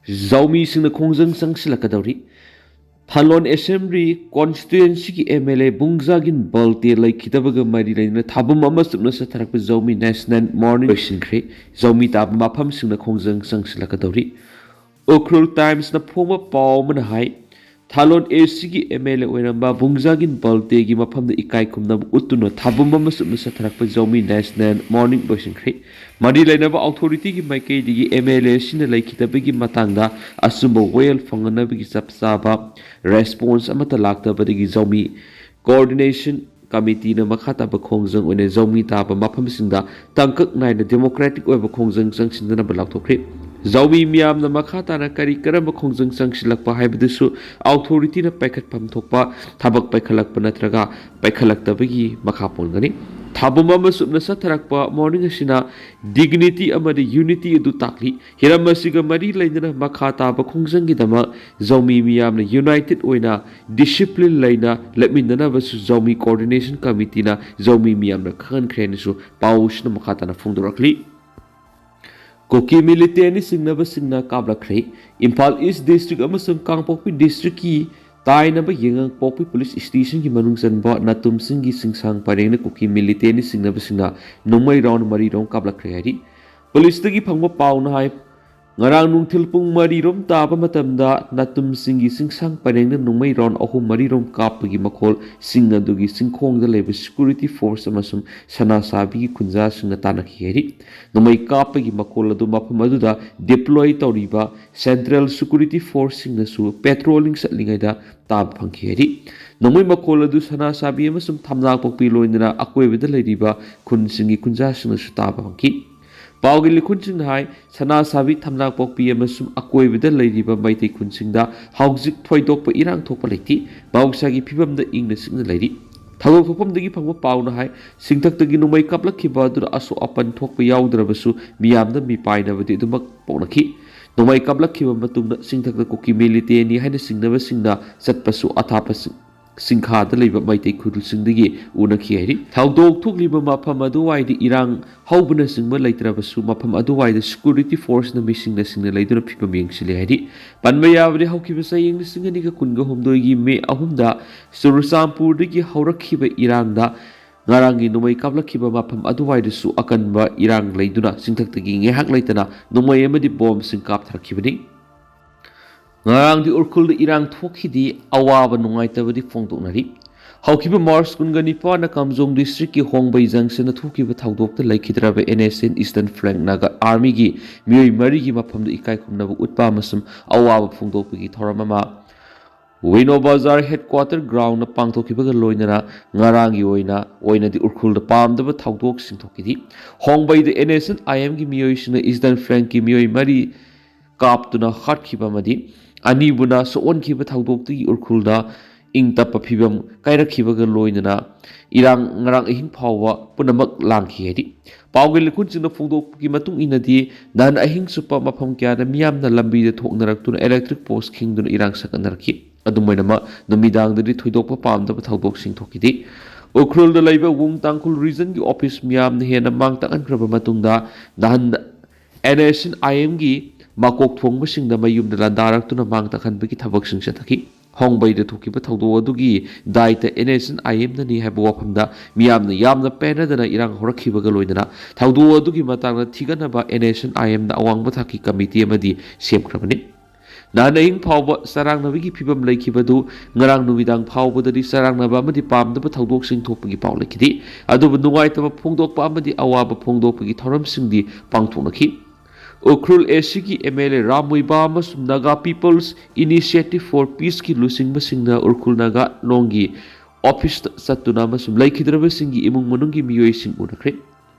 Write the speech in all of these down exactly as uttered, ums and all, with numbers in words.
ꯖꯥꯎꯃꯤꯁꯤꯡꯅ ꯈꯣꯡꯖꯪ ꯆꯪꯁꯤꯜꯂꯛꯀꯗꯧꯔꯤ꯫ ꯊꯥꯂꯣꯟ assembly ꯀꯣꯟꯁꯇꯤꯇ꯭ꯋꯦꯟꯁꯤꯒꯤ M L ꯑꯦ ꯕꯨꯡꯖꯥꯒꯤꯟ ꯕꯜꯇꯦ ꯂꯩꯈꯤꯗꯕꯒ ꯃꯔꯤ ꯂꯩꯅꯅ ꯊꯥꯕꯨꯝ ꯑꯃ ꯆꯨꯞꯅ ꯆꯠꯊꯔꯛꯄ ꯖꯥꯎꯃꯤ ꯅꯦꯁꯅꯦꯜ ꯃꯣꯔꯅꯤꯡ ꯂꯣꯏꯁꯤꯟꯈ꯭ꯔꯦ꯫ ꯖꯥꯎꯃꯤ ꯇꯥꯕ ꯃꯐꯝꯁꯤꯡꯅ ꯈꯣꯡꯖꯪ ꯆꯪꯁꯤꯜꯂꯛꯀꯗꯧꯔꯤ꯫ ꯎꯈ꯭ꯔꯨꯜ ꯇꯥꯏꯝꯁꯅ ꯐꯣꯡꯕ ꯄꯥꯎ ꯑꯃꯅ ꯍꯥꯏ, ꯊꯥꯂꯣꯟ ꯑꯦꯁꯤꯒꯤ ꯑꯦꯝ ꯑꯦꯜ ꯑꯦ ꯑꯣꯏꯔꯝꯕ ꯕꯨꯡꯖꯥꯒꯤꯟ ꯕꯜꯇꯦꯒꯤ ꯃꯐꯝꯗ ꯏꯀꯥꯏ ꯈꯨꯝꯅꯕ ꯎꯠꯇꯨꯅ ꯊꯥꯕꯨꯝ ꯑꯃ ꯆꯨꯞꯅ ꯆꯠꯊꯔꯛꯄ ꯖꯥꯎꯃꯤ ꯅꯦꯁꯅꯦꯜ ꯃꯣꯔꯅꯤꯡ ꯂꯣꯏꯁꯤꯟꯈ꯭ꯔꯦ꯫ ꯃꯔꯤ ꯂꯩꯅꯕ ꯑꯣꯊꯣꯔꯤꯇꯤꯒꯤ ꯃꯥꯏꯀꯩꯗꯒꯤ ꯑꯦꯝ ꯑꯦꯜ ꯑꯦ ꯑꯁꯤꯅ ꯂꯩꯈꯤꯗꯕꯒꯤ ꯃꯇꯥꯡꯗ ꯑꯆꯨꯝꯕ ꯋꯥꯌꯦꯜ ꯐꯪꯅꯅꯕꯒꯤ ꯆꯞ ꯆꯥꯕ ꯔꯦꯁꯄꯣꯟꯁ ꯑꯃꯠꯇ ꯂꯥꯛꯇꯕꯗꯒꯤ ꯖꯥꯎꯃꯤ ꯀꯣꯑꯣꯔꯗꯤꯅꯦꯁꯟ ꯀꯃꯤꯇꯤꯅ ꯃꯈꯥ ꯇꯥꯕ ꯈꯣꯡꯖꯪ ꯑꯣꯏꯅ ꯖꯥꯎꯃꯤ ꯇꯥꯕ ꯃꯐꯝꯁꯤꯡꯗ ꯇꯥꯡꯀꯛ ꯅꯥꯏꯅ ꯗꯦꯃꯣꯀ꯭ꯔꯦꯇꯤꯛ ꯑꯣꯏꯕ ꯈꯣꯡꯖꯪ ꯆꯪꯁꯤꯟꯗꯅꯕ ꯂꯥꯎꯊꯣꯛꯈ꯭ꯔꯦ꯫ ꯖꯥꯎꯃꯤ ꯃꯤꯌꯥꯝꯅ ꯃꯈꯥ ꯇꯥꯅ ꯀꯔꯤ ꯀꯔꯝꯕ ꯈꯣꯡꯖꯪ ꯆꯪꯁꯤꯜꯂꯛꯄ ꯍꯥꯏꯕꯗꯨꯁꯨ ꯑꯣꯊꯣꯔꯤꯇꯤꯅ ꯄꯥꯏꯈꯠꯐꯝ ꯊꯣꯛꯄ ꯊꯕꯛ ꯄꯥꯏꯈꯠꯂꯛꯄ ꯅꯠꯇ꯭ꯔꯒ ꯄꯥꯏꯈꯠꯂꯛꯇꯕꯒꯤ ꯃꯈꯥ ꯄꯣꯟꯒꯅꯤ꯫ ꯊꯥꯕꯨꯝ ꯑꯃ ꯆꯨꯞꯅ ꯆꯠꯊꯔꯛꯄ ꯃꯣꯔꯅꯤꯡ ꯑꯁꯤꯅ ꯗꯤꯒꯅꯤꯇꯤ ꯑꯃꯗꯤ ꯌꯨꯅꯤꯇꯤ ꯑꯗꯨ ꯇꯥꯛꯂꯤ꯫ ꯍꯤꯔꯝ ꯑꯁꯤꯒ ꯃꯔꯤ ꯂꯩꯅꯅ ꯃꯈꯥ ꯇꯥꯕ ꯈꯣꯡꯖꯪꯒꯤꯗꯃꯛ ꯖꯥꯎꯃꯤ ꯃꯤꯌꯥꯝꯅ ꯌꯨꯅꯥꯏꯇꯦꯠ ꯑꯣꯏꯅ ꯗꯤꯁꯤꯄ꯭ꯂꯤꯟ ꯂꯩꯅ ꯂꯦꯞꯃꯤꯟꯅꯅꯕꯁꯨ ꯖꯥꯎꯃꯤ ꯀꯣꯑꯣꯔꯗꯤꯅꯦꯁꯟ ꯀꯃꯤꯇꯤꯅ ꯖꯥꯎꯃꯤ ꯃꯤꯌꯥꯝꯅ ꯈꯪꯍꯟꯈ꯭ꯔꯦ ꯍꯥꯏꯅꯁꯨ ꯄꯥꯎꯁꯤꯅ ꯃꯈꯥ ꯇꯥꯅ ꯐꯣꯡꯗꯣꯔꯛꯂꯤ꯫ ꯀꯨꯀꯤ ꯃꯤꯂꯤꯇꯦꯟꯅꯤ ꯆꯤꯡꯅꯕꯁꯤꯡꯅ ꯀꯥꯞꯂꯛꯈ꯭ꯔꯦ꯫ ꯏꯝꯐꯥꯜ ꯏꯁ ꯗꯤꯁꯇ꯭ꯔꯤꯛ ꯑꯃꯁꯨꯡ ꯀꯥꯡꯄꯣꯛꯄꯤ ꯗꯤꯁꯇ꯭ꯔꯤꯛꯀꯤ ꯇꯥꯏꯅꯕ ꯌꯥꯏꯉꯪꯄꯣꯛꯄꯤ ꯄꯨꯂꯤꯁ ꯁ꯭ꯇꯦꯁꯟꯒꯤ ꯃꯅꯨꯡ ꯆꯟꯕ ꯅꯥꯇꯨꯝꯁꯤꯡꯒꯤ ꯆꯤꯡꯁꯥꯡ ꯄꯔꯦꯡꯅ ꯀꯨꯀꯤ ꯃꯤꯂꯤꯇꯦꯟꯅꯤ ꯆꯤꯡꯅꯕꯁꯤꯡꯅ ꯅꯣꯡꯃꯩ ꯔꯥꯎꯟ ꯃꯔꯤ ꯔꯥꯎꯟ ꯀꯥꯞꯂꯛꯈ꯭ꯔꯦ ꯍꯥꯏꯔꯤ꯫ ꯄꯨꯂꯤꯁꯇꯒꯤ ꯐꯪꯕ ꯄꯥꯎꯅ ꯍꯥꯏ, ꯉꯔꯥꯡ ꯅꯨꯡꯊꯤꯜ ꯄꯨꯡ ꯃꯔꯤ ꯔꯣꯝ ꯇꯥꯕ ꯃꯇꯝꯗ ꯅꯥꯇꯨꯝꯁꯤꯡꯒꯤ ꯆꯤꯡꯁꯥꯡ ꯄꯔꯦꯡꯗ ꯅꯣꯡꯃꯩ ꯔꯥꯎꯟ ꯑꯍꯨꯝ ꯃꯔꯤ ꯔꯣꯝ ꯀꯥꯞꯄꯒꯤ ꯃꯈꯣꯜꯁꯤꯡ ꯑꯗꯨꯒꯤ ꯆꯤꯡꯈꯣꯡꯗ ꯂꯩꯕ ꯁꯦꯀ꯭ꯌꯨꯔꯤꯇꯤ ꯐꯣꯔꯁ ꯑꯃꯁꯨꯡ ꯁꯅꯥꯁꯥꯕꯤꯒꯤ ꯈꯨꯟꯖꯥꯁꯤꯡꯅ ꯇꯥꯟꯅꯈꯤ ꯍꯥꯏꯔꯤ꯫ ꯅꯣꯡꯃꯩ ꯀꯥꯞꯄꯒꯤ ꯃꯈꯣꯜ ꯑꯗꯨ ꯃꯐꯝ ꯑꯗꯨꯗ ꯗꯤꯄ꯭ꯂꯣꯏ ꯇꯧꯔꯤꯕ ꯁꯦꯟꯇ꯭ꯔꯦꯜ ꯁꯦꯀ꯭ꯌꯨꯔꯤꯇꯤ ꯐꯣꯔꯁꯁꯤꯡꯅꯁꯨ ꯄꯦꯇ꯭ꯔꯣꯂꯤꯡ ꯆꯠꯂꯤꯉꯩꯗ ꯇꯥꯕ ꯐꯪꯈꯤ ꯍꯥꯏꯔꯤ꯫ ꯅꯣꯡꯃꯩ ꯃꯈꯣꯜ ꯑꯗꯨ ꯁꯅꯥꯁꯥꯕꯤ ꯑꯃꯁꯨꯡ ꯊꯝꯅꯥꯄꯣꯛꯄꯤ ꯂꯣꯏꯅꯅ ꯑꯀꯣꯏꯕꯗ ꯂꯩꯔꯤꯕ ꯈꯨꯟꯁꯤꯡꯒꯤ ꯈꯨꯟꯖꯥꯁꯤꯡꯅꯁꯨ ꯇꯥꯕ ꯐꯪꯈꯤ꯫ ꯄꯥꯎꯒꯤ ꯂꯤꯈꯨꯟꯁꯤꯡꯅ ꯍꯥꯏ, ꯁꯅꯥꯁꯥꯕꯤ, ꯊꯝꯅꯥꯄꯣꯛꯄꯤ ꯑꯃꯁꯨꯡ ꯑꯀꯣꯏꯕꯗ ꯂꯩꯔꯤꯕ ꯃꯩꯇꯩ ꯈꯨꯟꯁꯤꯡꯗ ꯍꯧꯖꯤꯛ ꯊꯣꯏꯗꯣꯛꯄ ꯏꯔꯥꯡ ꯊꯣꯛꯄ ꯂꯩꯇꯦ꯫ ꯃꯍꯧꯁꯥꯒꯤ ꯐꯤꯕꯝꯗ ꯏꯪꯅ ꯆꯤꯛꯅ ꯂꯩꯔꯤ꯫ ꯊꯧꯗꯣꯛ ꯊꯣꯛꯐꯝꯗꯒꯤ ꯐꯪꯕ ꯄꯥꯎꯅ ꯍꯥꯏ, ꯁꯤꯡꯊꯛꯇꯒꯤ ꯅꯣꯡꯃꯩ ꯀꯥꯞꯂꯛꯈꯤꯕ ꯑꯗꯨꯅ ꯑꯁꯣꯛ ꯑꯄꯟ ꯊꯣꯛꯄ ꯌꯥꯎꯗ꯭ꯔꯕꯁꯨ ꯃꯤꯌꯥꯝꯗ ꯃꯤꯄꯥꯏꯅꯕꯗꯤ ꯑꯗꯨꯃꯛ ꯄꯣꯛꯅꯈꯤ꯫ ꯅꯣꯡꯃꯩ ꯀꯥꯞꯂꯛꯈꯤꯕ ꯃꯇꯨꯡꯗ ꯁꯤꯡꯊꯛꯇ ꯀꯨꯀꯤ ꯃꯤꯂꯤꯇꯦꯟꯅꯤ ꯍꯥꯏꯅ ꯆꯤꯡꯅꯕꯁꯤꯡꯅ ꯆꯠꯄꯁꯨ ꯑꯊꯥꯞꯄꯁꯤꯡ ꯁꯤꯡꯈꯥꯗ ꯂꯩꯕ ꯃꯩꯇꯩ ꯈꯨꯜꯁꯤꯡꯗꯒꯤ ꯎꯅꯈꯤ ꯍꯥꯏꯔꯤ꯫ ꯊꯧꯗꯣꯛ ꯊꯣꯛꯂꯤꯕ ꯃꯐꯝ ꯑꯗꯨꯋꯥꯏꯗ ꯏꯔꯥꯡ ꯍꯧꯕꯅꯆꯤꯡꯕ ꯂꯩꯇ꯭ꯔꯕꯁꯨ, ꯃꯐꯝ ꯑꯗꯨꯋꯥꯏꯗ ꯁꯦꯀ꯭ꯌꯨꯔꯤꯇꯤ ꯐꯣꯔꯁꯅ ꯃꯤꯁꯤꯡꯅ ꯁꯤꯡꯅ ꯂꯩꯗꯨꯅ ꯐꯤꯕꯝ ꯌꯦꯡꯁꯤꯜꯂꯤ ꯍꯥꯏꯔꯤ꯫ ꯄꯟꯕ ꯌꯥꯕꯗꯤ, ꯍꯧꯈꯤꯕ ꯆꯍꯤ ꯂꯤꯁꯤꯡ ꯑꯅꯤꯒ ꯀꯨꯟꯒ ꯍꯨꯝꯗꯣꯏꯒꯤ ꯃꯦ ꯑꯍꯨꯝꯗ ꯆꯨꯔꯆꯥꯟꯄꯨꯔꯗꯒꯤ ꯍꯧꯔꯛꯈꯤꯕ ꯏꯔꯥꯡꯗ ꯉꯔꯥꯡꯒꯤ ꯅꯣꯡꯃꯩ ꯀꯥꯞꯂꯛꯈꯤꯕ ꯃꯐꯝ ꯑꯗꯨꯋꯥꯏꯗꯁꯨ ꯑꯀꯟꯕ ꯏꯔꯥꯡ ꯂꯩꯗꯨꯅ ꯆꯤꯡꯊꯛꯇꯒꯤ ꯉꯥꯏꯍꯥꯛ ꯂꯩꯇꯅ ꯅꯣꯡꯃꯩ ꯑꯃꯗꯤ ꯕꯣꯝꯁꯤꯡ ꯀꯥꯞꯊꯔꯛꯈꯤꯕꯅꯤ꯫ ꯉꯔꯥꯡꯗꯤ ꯎꯈ꯭ꯔꯨꯜꯗ ꯏꯔꯥꯡ ꯊꯣꯛꯈꯤꯗꯦ, ꯑꯋꯥꯕ ꯅꯨꯡꯉꯥꯏꯇꯕꯗꯤ ꯐꯣꯡꯗꯣꯛꯅꯔꯤ꯫ ꯍꯧꯈꯤꯕ ꯃꯥꯔꯆ ꯀꯨꯟꯒ ꯅꯤꯄꯥꯟꯗ ꯀꯥꯝꯖꯣꯡ ꯗꯤꯁꯇ꯭ꯔꯤꯛꯀꯤ ꯍꯣꯡꯕꯩ ꯖꯪꯁꯟꯗ ꯊꯣꯛꯈꯤꯕ ꯊꯧꯗꯣꯛꯇ ꯂꯩꯈꯤꯗ꯭ꯔꯕ ꯑꯦꯟ ꯑꯦꯁ ꯑꯦꯟ ꯏꯁꯇꯔꯟ ꯐ꯭ꯂꯦꯡ ꯅꯥꯒꯥ ꯑꯥꯔꯃꯤꯒꯤ ꯃꯤꯑꯣꯏ ꯃꯔꯤꯒꯤ ꯃꯐꯝꯗ ꯏꯀꯥꯏ ꯈꯨꯝꯅꯕ ꯎꯠꯄ ꯑꯃꯁꯨꯡ ꯑꯋꯥꯕ ꯐꯣꯡꯗꯣꯛꯄꯒꯤ ꯊꯧꯔꯝ ꯑꯃ ꯋꯤꯅꯣ ꯕꯖꯥꯔ ꯍꯦꯗꯀ꯭ꯋꯥꯇꯔ ꯒ꯭ꯔꯥꯎꯟꯗ ꯄꯥꯡꯊꯣꯛꯈꯤꯕꯒ ꯂꯣꯏꯅꯅ ꯉꯔꯥꯡꯒꯤ ꯑꯣꯏꯅ, ꯑꯣꯏꯅꯗꯤ ꯎꯈ꯭ꯔꯨꯜꯗ ꯄꯥꯝꯗꯕ ꯊꯧꯗꯣꯛꯁꯤꯡ ꯊꯣꯛꯈꯤꯗꯦ꯫ ꯍꯣꯡꯕꯩꯗ ꯑꯦꯟ ꯑꯦꯁ ꯑꯦꯟ ꯑꯥꯏ ꯑꯦꯝꯒꯤ ꯃꯤꯑꯣꯏꯁꯤꯡꯅ ꯏꯁꯇꯔꯟ ꯐ꯭ꯂꯦꯡꯒꯤ ꯃꯤꯑꯣꯏ ꯃꯔꯤ ꯀꯥꯞꯇꯨꯅ ꯍꯥꯠꯈꯤꯕ ꯑꯃꯗꯤ ꯑꯅꯤꯕꯨꯅ ꯁꯣꯛꯍꯟꯈꯤꯕ ꯊꯧꯗꯣꯛꯇꯒꯤ ꯎꯈ꯭ꯔꯨꯜꯗ ꯏꯪ ꯇꯞꯄ ꯐꯤꯕꯝ ꯀꯥꯏꯔꯛꯈꯤꯕꯒ ꯂꯣꯏꯅꯅ ꯏꯔꯥꯡ ꯉꯔꯥꯡ ꯑꯍꯤꯡ ꯐꯥꯎꯕ ꯄꯨꯝꯅꯃꯛ ꯂꯥꯡꯈꯤ ꯍꯥꯏꯔꯤ꯫ ꯄꯥꯎꯒꯤ ꯂꯤꯈꯨꯟꯁꯤꯡꯅ ꯐꯣꯡꯗꯣꯛꯄꯒꯤ ꯃꯇꯨꯡ ꯏꯟꯅꯗꯤ, ꯅꯍꯥꯟ ꯑꯍꯤꯡ ꯆꯨꯞꯄ ꯃꯐꯝ ꯀꯌꯥꯗ ꯃꯤꯌꯥꯝꯅ ꯂꯝꯕꯤꯗ ꯊꯣꯛꯅꯔꯛꯇꯨꯅ ꯏꯂꯦꯛꯇ꯭ꯔꯤꯛ ꯄꯣꯁ ꯈꯤꯡꯗꯨꯅ ꯏꯔꯥꯡ ꯁꯥꯒꯠꯅꯔꯛꯈꯤ꯫ ꯑꯗꯨꯝ ꯑꯣꯏꯅꯃꯛ, ꯅꯨꯃꯤꯗꯥꯡꯗꯗꯤ ꯊꯣꯏꯗꯣꯛꯄ ꯄꯥꯝꯗꯕ ꯊꯧꯗꯣꯛꯁꯤꯡ ꯊꯣꯛꯈꯤꯗꯦ꯫ ꯎꯈ꯭ꯔꯨꯜꯗ ꯂꯩꯕ ꯋꯨꯡ ꯇꯥꯡꯈꯨꯜ ꯔꯤꯖꯟꯒꯤ ꯑꯣꯐꯤꯁ ꯃꯤꯌꯥꯝꯅ ꯍꯦꯟꯅ ꯃꯥꯡ ꯇꯥꯛꯍꯟꯈ꯭ꯔꯕ ꯃꯇꯨꯡꯗ, ꯅꯍꯥꯟ ꯑꯦꯟ ꯑꯦꯁ ꯑꯦꯟ ꯑꯥꯏ ꯑꯦꯝꯒꯤ ꯃꯀꯣꯛ ꯊꯣꯡꯕꯁꯤꯡꯅ ꯃꯌꯨꯝꯗ ꯂꯥꯟꯗꯥꯔꯛꯇꯨꯅ ꯃꯥꯡ ꯇꯥꯛꯍꯟꯕꯒꯤ ꯊꯕꯛꯁꯤꯡ ꯆꯠꯊꯈꯤ꯫ ꯍꯣꯡꯕꯩꯗ ꯊꯣꯛꯈꯤꯕ ꯊꯧꯗꯣꯛ ꯑꯗꯨꯒꯤ ꯗꯥꯏꯇ ꯑꯦꯟ ꯑꯦꯁ ꯑꯦꯟ ꯑꯥꯏ ꯑꯦꯝꯅꯅꯤ ꯍꯥꯏꯕ ꯋꯥꯐꯝꯗ ꯃꯤꯌꯥꯝꯅ ꯌꯥꯝꯅ ꯄꯦꯟꯅꯗꯅ ꯏꯔꯥꯡ ꯍꯧꯔꯛꯈꯤꯕꯒ ꯂꯣꯏꯅꯅ ꯊꯧꯗꯣꯛ ꯑꯗꯨꯒꯤ ꯃꯇꯥꯡꯗ ꯊꯤꯒꯠꯅꯕ ꯑꯦꯟ ꯑꯦꯁ ꯑꯦꯟ ꯑꯥꯏ ꯑꯦꯝꯅ ꯑꯋꯥꯡꯕ ꯊꯥꯛꯀꯤ ꯀꯃꯤꯇꯤ ꯑꯃꯗꯤ ꯁꯦꯝꯈ꯭ꯔꯕꯅꯤ꯫ ꯅꯍꯥꯟ ꯑꯍꯤꯡ ꯐꯥꯎꯕ ꯆꯔꯥꯡꯅꯕꯒꯤ ꯐꯤꯕꯝ ꯂꯩꯈꯤꯕꯗꯨ ꯉꯔꯥꯡ ꯅꯨꯃꯤꯗꯥꯡ ꯐꯥꯎꯕꯗꯗꯤ ꯆꯔꯥꯡꯅꯕ ꯑꯃꯗꯤ ꯄꯥꯝꯗꯕ ꯊꯧꯗꯣꯛꯁꯤꯡ ꯊꯣꯛꯄꯒꯤ ꯄꯥꯎ ꯂꯩꯈꯤꯗꯦ꯫ ꯑꯗꯨꯕꯨ ꯅꯨꯡꯉꯥꯏꯇꯕ ꯐꯣꯡꯗꯣꯛꯄ ꯑꯃꯗꯤ ꯑꯋꯥꯕ ꯐꯣꯡꯗꯣꯛꯄꯒꯤ ꯊꯧꯔꯝꯁꯤꯡꯗꯤ ꯄꯥꯡꯊꯣꯛꯅꯈꯤ꯫ ꯎꯈ꯭ꯔꯨꯜ ꯑꯦ ꯁꯤꯒꯤ ꯑꯦꯝ ꯑꯦꯜ ꯑꯦ ꯔꯥꯝ ꯃꯨꯏꯕꯥ ꯑꯃꯁꯨꯡ Naga People's Initiative for Peaceꯀꯤ ꯂꯨꯆꯤꯡꯕꯁꯤꯡꯅ Ukhrul Naga ꯂꯣꯡꯒꯤ ꯑꯣꯐꯤꯁꯇ ꯆꯠꯇꯨꯅ ꯑꯃꯁꯨꯡ ꯂꯩꯈꯤꯗ꯭ꯔꯕꯁꯤꯡꯒꯤ ꯏꯃꯨꯡ ꯃꯅꯨꯡꯒꯤ ꯃꯤꯑꯣꯏꯁꯤꯡ ꯎꯅꯈ꯭ꯔꯦ꯫